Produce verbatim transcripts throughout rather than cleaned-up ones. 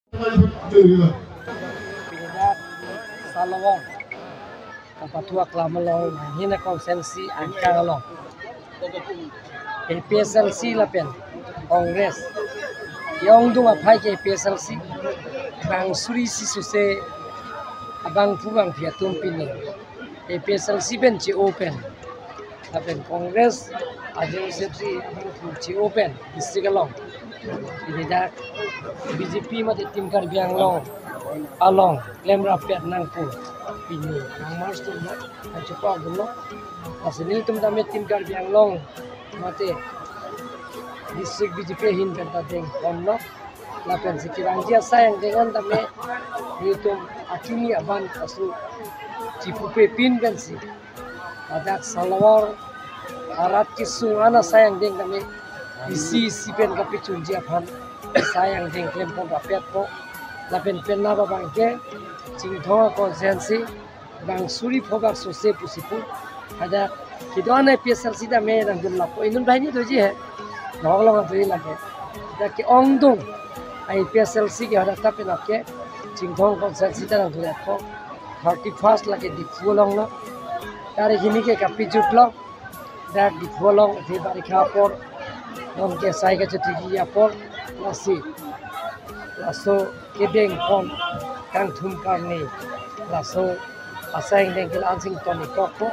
Pini dak Salawar kapathu aklam along, hina constituency angkang along A P H L C lapen Congress, ke-ongdung aphai ke A P H L C, bang suri isi sose abangphu bangphi atum pini A P H L C pen che-o pen, lapen Congress a General Secretary abangphu che-o pen district along, pini dak B J P mate Team Karbi Anglong along klemrap pet nang pu pini nang march atum lo, nang chepak atum lo. Lasi nelitum tame Team Karbi Anglong mate district B J P ahin pen ta dengponlo. Lapen si kevangji asai angdeng an tame nelitum akimi aban asu chipupe pin pensi, ajak Salawar arat kesung an asai angdeng tame isi isi pen kapachunji aphan asai angdeng klempon rapetpo. Lapen penap abang ke Chinthong constituency bang suri pho bak sose pusi pu. Ajak kedo-an A P H L C tame nangdun lapo, inut banghini doji he, nahok along doji lake. Ajak ke-ongdung A P H L C ke hadak ta penap ke Chinthong constituency ta nangdun lapo. Thirty first lake Diphu along lo. Tarik hini ke kapejut lo. Dak Diphu along athe barikha apor, non ke sai kachethekji apor, lasi laso kedengpon kangthum karni, laso asai angdeng ke la-an sing toni kokpo,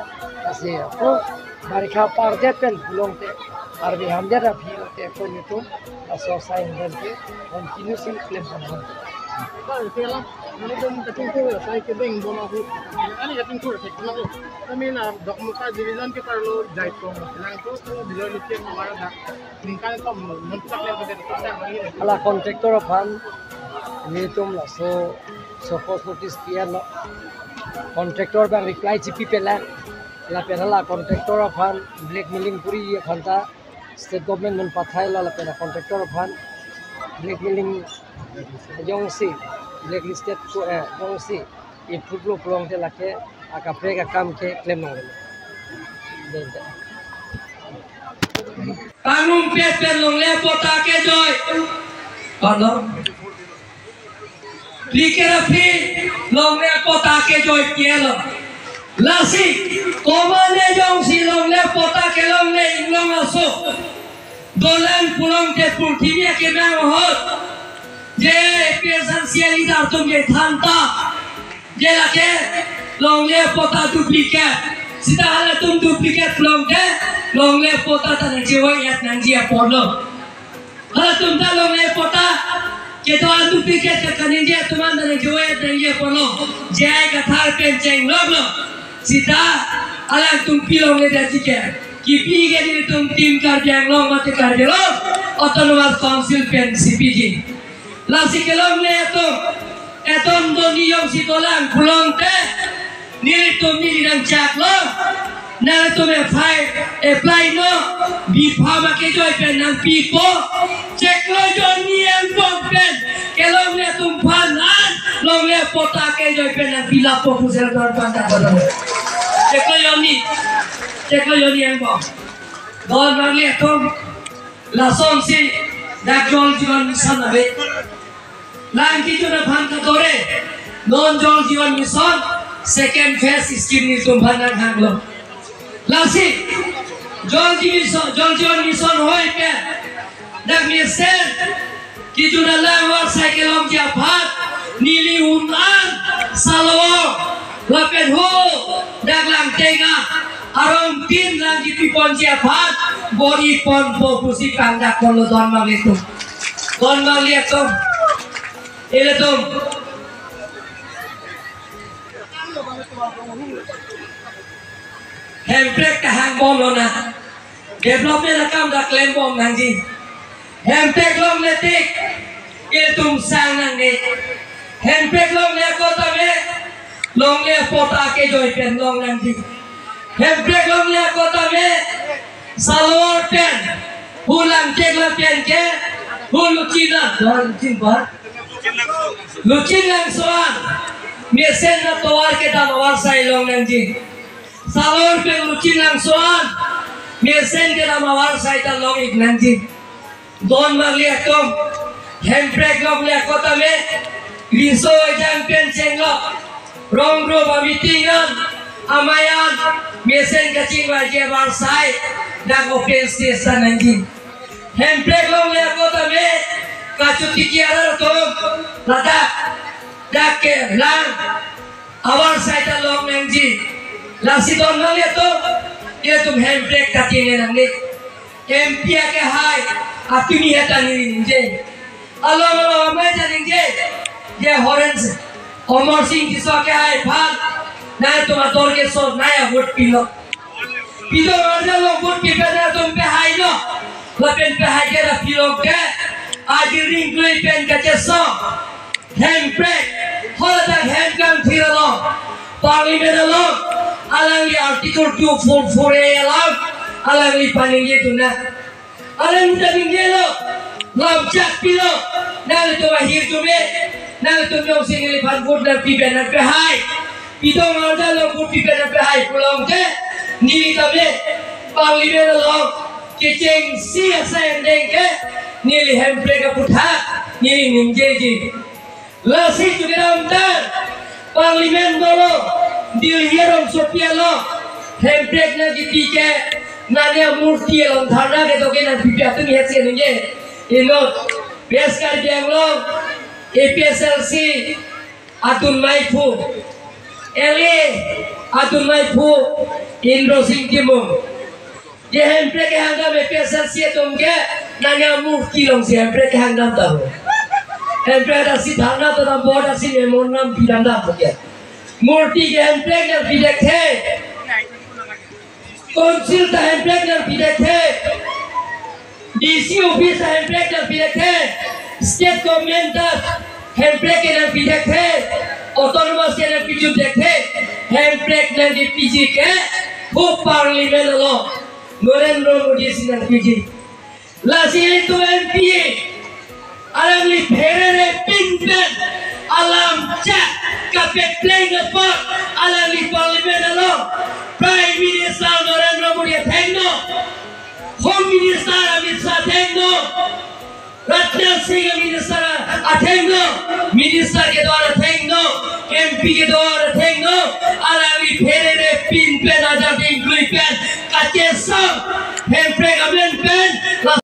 lasi ako barikha apar det pen pulong te, arve ham det aphi lo te ako nelitum laso asai angdeng ke continue si klempon. Ba, isi alam, nelitum kachingthur asai kedengpon ahut, ani kachingthur asai kenang lo. Kami na Dokmoka division keparlo Jaitong, nangtum tu division ni ken mara dak ningkan kom non tak le pada tak tak lagi. Hala contractor aphan nelitum laso show cause notice pi-an lo. Contractor bang reply chipipe lang. Lapen hala contractor aphan blackmailing kuri aphan ta state government non pathai lo, lapen contractor aphan blackmailing jongsi blacklisted ko, eh, jongsi approve lo pulong te lake akaprek akam ke klem nang. Pangrum pet pen longle pota kejoi. Pardon. Likera phi longle pota kejoi kielo. Lasi, komane jongsi longle pota kelongle inglong aso. Dolang pulong te purthimi akemang ahut. Je A P H L C leader atum kethan ta. Je lake longle pota duplicate. Sita halatum duplicate long te, longle pota ta nangchevoi-et nangji apor lo. Halatum ta longle pota kedo-an duplicate ke kaningje atum an ta nangchevoi-et nangji apor lo. J I Kathar pen chenglok lo. Sita alangtum pi longle detji ke. Kipi ke nelitum Team Karbi Anglong mate Karbi Anglong Autonomous Council pen si piji. Lasi kelongle atum, etum doni jongsi dolang pulong te, nelitum neli nangchak lo, nangtum F I apply non, bipha ma kejoi pen nangpipo, chiklo jonni angbong pen, kelongle atum aphan an, longle pota kejoi pen nangpi lapo pu sel don panta bodon. Chiklo jonni, chiklo jonni angbong. Don marli atum, lasonsi dak Jal Jeevan Mission ave. Lang kejun aphan kadore, non Jal Jeevan Mission second phase scheme nelitum aphan nanghanglo. Lasi Jal Jeevan Mission, Jal Jeevan Mission hoi pen dak mesen kejun alang avarsai kelongji aphan neli un-an Salawar lapen ho dak Langteng arong tin lang kipi ponji aphan bor-i ponpo pusi pangdak ponlo don marli atum. Don marli atum. Ilitum Hemprek ta hangbom lonang. Development akam ta klembom nangji. Hemprek longle tik ilitum sang nangne. Hemprek longle ako tame longle pota kejoi pen long nangji. Hemprek longle ako tame Salawar pen hu Langteng lapen ke hu Luchin a, Luchin ba? Luchin Langso an mesen atovar kedam avarsai long nangji. Salawar pen Luchin Langso an mesen kedam avarsai ta long-ik nangji. Don marli atum, Hemprek longle ako tame Riso ejang pen chenglo, rong ro ba meeting an, amei an, mesen kachingvaiji avarsai, dak open stage ta nangji. Hemprek longle ako tame, kachotiki arat atum, ladak, dak kelang, avarsai ta long nangji. Lasi don nanglitum, ilitum hemprek ta tine nangne. M P akehai, atumi heta neli ningje. Along along amei ta ningje. Je Horen Sing, Amarsing Tisso akehai aphan, nangtum ador keso, nangli vote pilo. Pidong arja along vote pipe nangtum pehailo. Lapen pehai ke ra pilo ke, ajiring klui pen kacheso. Hemprek, holadak hem kangthir along, Parliament along, alangli Article two four four A along, alangli paningje dun nang. Alangli ta ningjelo, lamchak pilo, nangtum ahirjume, nangtum jongsi neliphan vote nangpipe nangpehai. Pidong arja along vote pipe nangpehai pulote, neli tame, Parliament along, kechengsi asai endeng ke, neli hemprek aputhak, neli ningjeji. Lasi chukidam ta, Parliament dolo, Delhi arongsopi along, hemprek nangkipi ke, nangli amurti along dharna kedo ke nangpipe atumi hetsi ningje. Inut, West Karbi Anglong, A P S L C, adun maiphu, L A, adun maiphu, Indro Sing Timung. Je hemprek kehangdam A P S L C atum ke, nangli amurti alongsi hemprek kehangdam ta ho. Hemprek adak si dharna ta dam, board adak si memorandum pidam dam ho ke. Murti ke hemprek nangpidethe. Council ta hemprek nangpidethe. D C office ta hemprek nangpidethe. State government ta hemprek ke nangpidethe. Autonomous ke nangpijutdethe. Hemprek nangkipiji ke, ho Parliament along, Narendra Modi si nangpiji. Lasi ilitum M P, alangli pherere pinpen, alamchak kapepleng apot, alangli Parliament along, Prime Minister Narendra Modi athengno, Home Minister Amit Shah athengno, Rajnath Singh Minister athengno, Minister kedo athengno, M P kedo athengno, alangli pherere pinpen ajat ingklui pen, kacheso, hemprek amen pen,